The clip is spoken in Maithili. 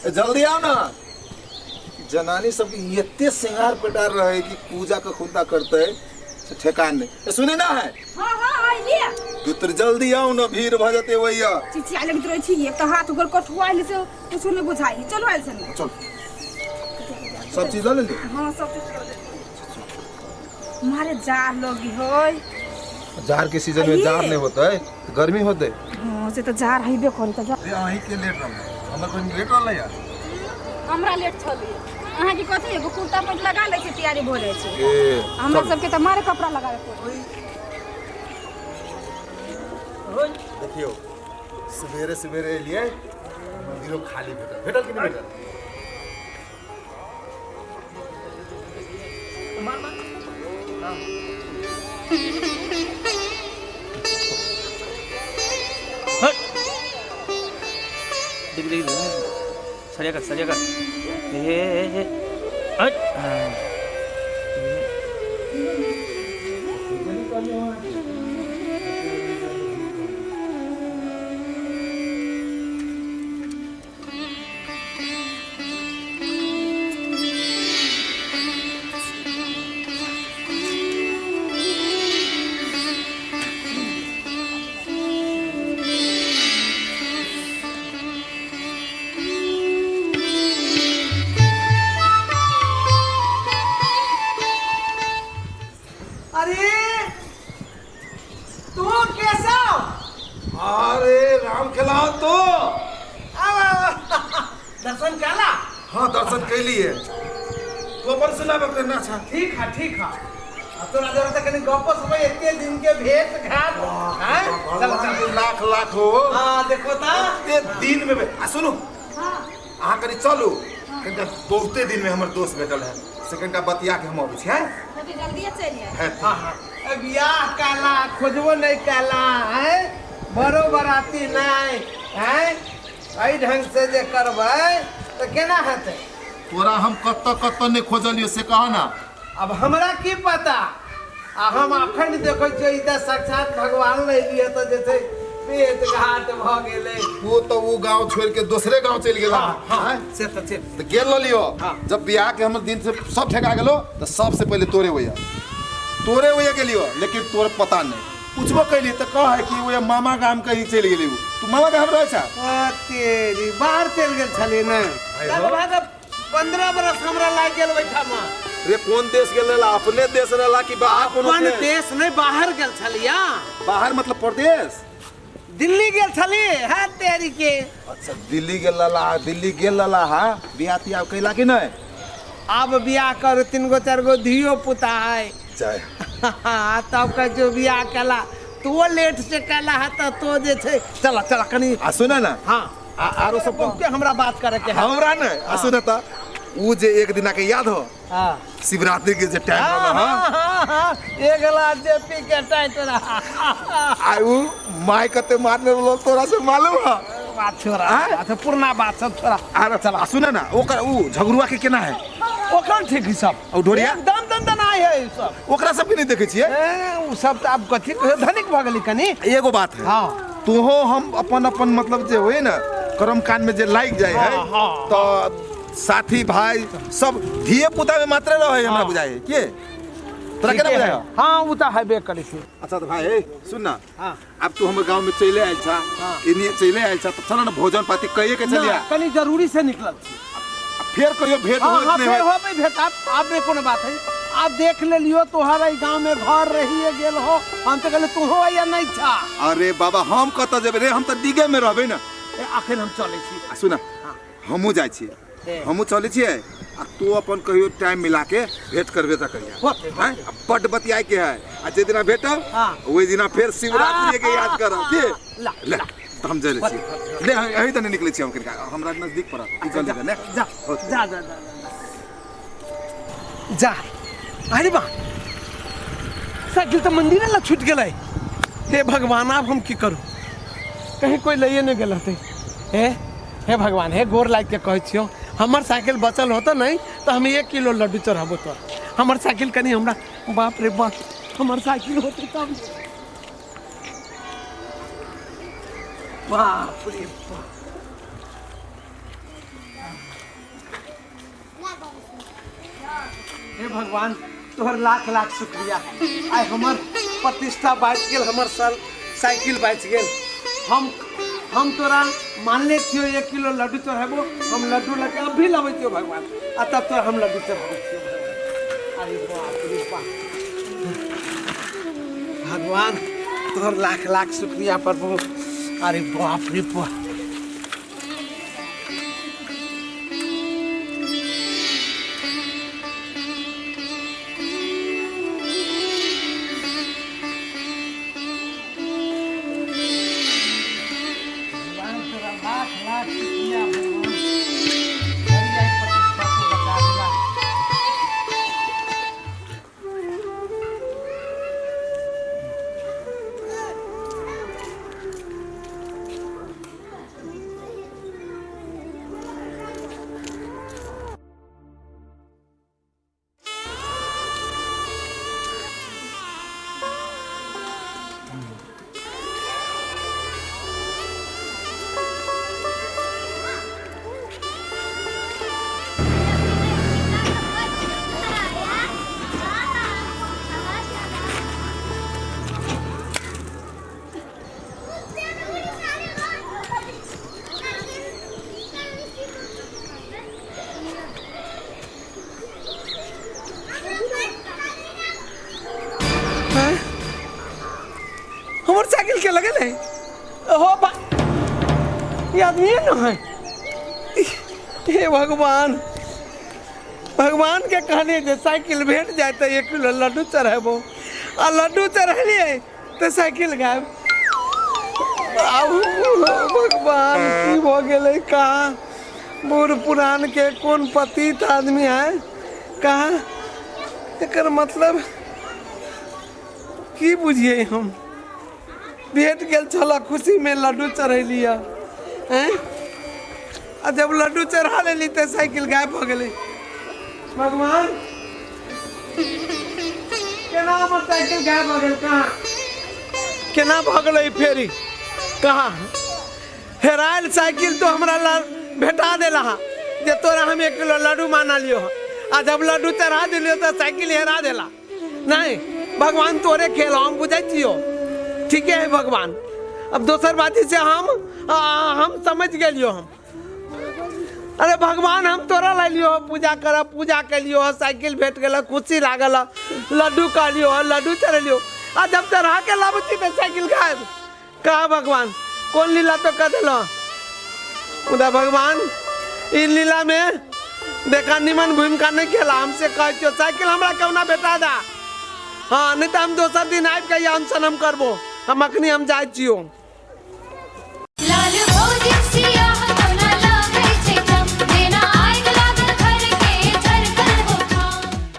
ए, जल्दी आओ ना। जनानी सबके एते श्रृंगार पेटार रहे कि पूजा के खुंदा करते से ठेकान नहीं। ए, सुने ना है। हाँ हाँ आइए। तू तो जल्दी आओ ना, भीड़ भ जते वैया। चिचिया लगैत रहै छी, एक तऽ हाथ गोर कठुआइल से कुछो नहि बुझाइ। चलू आयल छलै। चल, सब चीज लऽ लेली? हाँ, सब चीज लऽ लेली। मारे जार लगी होय। जार के सीजन में आइए। जार नहीं होता है तो गर्मी होते। हाँ से तऽ जार हेबे करे तऽ जार। अरे अहीं के लेट रहल, हमर कोई लेट रहल यार। हमरा लेट छलै। अहाँके कथी, एगो कुर्ता पैंट लगा लै छै, तैयारी भऽ जाइ छै। ए हमरा चल। सबके तऽ मारे कपड़ा लगाबे पड़ै। देखियौ, सवेरे सवेरे एलियै, मंदिरो खाली भेटल। भेटल कि नहि भेटल? हट, देख देख देख, सरिया कर, सरिया कर। ए ए ए, हट। हाँ। अरे तू केशव! अरे राम खेलाओ तो। आव आव, दर्शन काला। हाँ, दर्शन कैलिए। तू अपन सुनाब केना छा? ठीक है, ठीक है। अब तोरा जरूरत है कनी गप्प सब, एते दिन के भेंट घाट हैं। चल भगवान चल। के लाख लाख हो। हाँ, देखो ता। एते दिन में आ सुनू, अहाँ कनी चलू, कनिटा बहुते दिन में हमर दोस्त भेटल है, से कनिटा बतिया के हम अबै छी। हैं। जल्दी चलि आयब। है। हाँ हाँ, ए, बियाह काला खोजबो नहीं काला है, बड़ो बराती नहीं हैं। एहि ढंग से जे करबै तऽ केना हेतै? तोरा हम कतऽ कतऽ नहि खोजलियो से कह ना। अब हमरा की पता? आ हम अखन देखै छियै, ई तऽ साक्षात भगवान लए लिए तऽ जे छै पेट घाट भऽ गेलै। तू तो वो गांव छोड़ के दूसरे गांव चल गेला। हाँ, से तऽ छै। तो गेल रहलियो। हाँ। जब बियाह के हमर दिन से सब ठेका गेलो तो सबसे पहले तोरे भैया, तोरे भैया गेलियो, लेकिन तोर पता नहीं। पूछबो कैली तो कह है कि वो मामा गाम कहीं चलि गेली। तू मामा गाम रहे छा? ओ तेरी, बाहर चलि गेल छलियै ने। लगभग 15 बरस हमरा लागि गेल ओहिठाम। रे, कोन देश गेल रहला? अपने देश रहला कि बाहर कोनो? अपन के? देश नहि, बाहर गेल छलिया। बाहर मतलब परदेश? दिल्ली गेल छली। है तेरी के। अच्छा, दिल्ली गेल रहला। दिल्ली गेल रहला। हाँ, बियाह तियाह कैला कि नहीं? आब बियाह करू? तीन गो चारि गो धियो पुता है। जय। तब कहै छियौ बियाह केला तो लेट से केला है तऽ तो जे छै, चल चल कनी। आ सुन ना। हाँ। आ आरो सब बहुते हमरा बात करे के है। हमरा नहीं, आ सुन त, ऊ जे एक दिना के याद हो? हाँ। शिवरात्रि के जे टाइम हाँ। रहला। हाँ। हाँ। हाँ हाँ, एक गिलास जे पी के टाइट रहा। आ ऊ माय कते मारने रहलो तोरा से मालूम है? बात छोड़ा। आँय? बात पुरना बात सब छोड़ा। आरो चल, आ सुन ना, ओकर ऊ झगड़ुआ के केना है? ओकरा ठीक है सब। और ढोरिया? एकदम दन दन आइ है सब। ओकरा सबके नहीं देखे छियै? ए, उ सब तऽ आब कथी कहियो, धनिक भऽ गेली कनी। एगो बात है। हाँ। तोहो हम अपन अपन मतलब जे होए ना कर्म कांड में जे लाग जाए है, हाँ, हाँ, तो साथी भाई सब धिये पुता में मात्र रहे, हमरा हाँ। बुझाए है के तोरा केना ठीके बुझाए है। है? हाँ, उ तऽ हेबे करै छै। अच्छा तो भाई, ए, सुन ना। हाँ। अब तू हमर गांव में चले आयल छा। हाँ। एनी चले आयल छा तो चल ना, भोजन पाती कहिए के चलिया। ना, कनी जरूरी से निकलल छी। फिर कहियो भेंट हाँ। होत हाँ। नहीं फेर होत। होबै भेंट, आब आब नहीं कोनो बात है। आब देख ले लियो, तोहर एहि गांव में घर रहिए गेल हो। हम तऽ कहले तूहो आइया नहीं छा। अरे बाबा, हम कतऽ जेबै रे? हम तऽ डीगे में रहबै ना। ए, अखन हम चलै छी। आ सुन, हमहूँ जाइ छियै। हे। हमहूँ चलै छियै आ तू अपन कहियो टाइम मिला के भेंट करबे तऽ कहिया। होतै, होतै। हैं? आ बड्ड बतियाए के है, आ जे दिना भेटब हाँ। ओहि दिना फेर शिवरात्रि के याद करब के। ला, ले तऽ हम चलै छियै। ले, एही तऽ नहि निकलै छियै हम, कनिका हमरा नजदीक पड़त ई गली दने। जा। होतै। जा जा जा जा। अरे बा, साइकिल तऽ मंदिरे लग छूटि गेलै। हे भगवान, आब हम की करू? कहीं कोई लैए नहि गेल होतै। हे हे भगवान, हे गोर लागि के कहै छियौ, हमर साइकिल बचल होतो नहीं तऽ हम 1 किलो लड्डू चढ़ाबो तोरा। हमर साइकिल कनि हमरा, बाप रे बाप, हमर साइकिल होतै तब। बाप रे बाप। हे भगवान, तोहर लाख लाख शुक्रिया। आइ हमर प्रतिष्ठा बाँचि गेल, हमर सर साइकिल बाँचि गेल। हम तोरा मानले छियो 1 किलो लड्डू चढ़ेबो, हम लड्डू लऽ के अभी लबै छियो भगवान, आ तब तोरा हम लड्डू चढ़ाबै छियो भगवान। अरे बाप रे बाप, भगवान तोहर लाख लाख शुक्रिया प्रभु। अरे बाप रे बाप। भगवान तोरा लाख लाख शुक्रिया भगवान, बड़ी आई प्रतिष्ठा को बचा देला। हैं? हमर साइकिल के लगल है हो बा, ये आदमी है ना है। हे भगवान, भगवान के कहलिए जे साइकिल भेट जाए तो 1 किलो लड्डू चढ़ेबो, आ लड्डू चढ़ेलिए तो साइकिल गायब। आब भगवान की भऽ गेलै? कहाँ बूढ़ पुरान के कोन पतित आदमी है कहाँ? एकर मतलब की बुझिए? हम भेट गेल छल खुशीमे लड्डू चढ़ेलियै हैं, आ जब लड्डू चढ़ा लेली तऽ साइकिल गायब भऽ गेलै। भगवान, केना हमर साइकिल गायब भऽ गेल? कहाँ केना भऽ गेलै? फेरी कहाँ हेरायल साइकिल तो हमरा ला भेटा देला हा, जे तोरा हम 1 किलो लड्डू माना लियो हा, आ जब लड्डू चढ़ा दिलियो तऽ साइकिल हेरा देला। नहीं भगवान, तोरे खेल हम बुझै छियो। ठीके है भगवान। अब दोसर बात से हम समझ गेलियो हम। अरे भगवान, हम तोरा ला लियो पूजा कर, पूजा केलियो, साइकिल भेट गेल, खुशी लागल, लड्डू कहलियो, लड्डू चढ़ेलियो, आ जब चढ़ा के लाबै छी तऽ साइकिल गायब। कहा भगवान, कोन लीला तो कह देलो? मुदा भगवान ई लीला में देखा निमन भूमिका नहीं खेला। हमसे कहै छियो साइकिल हमरा कहुना भेटा दा, हाँ, नहीं तो हम दोसर दिन आबि के अनशन हम करबो। हम अखनी हम जाइ छियो।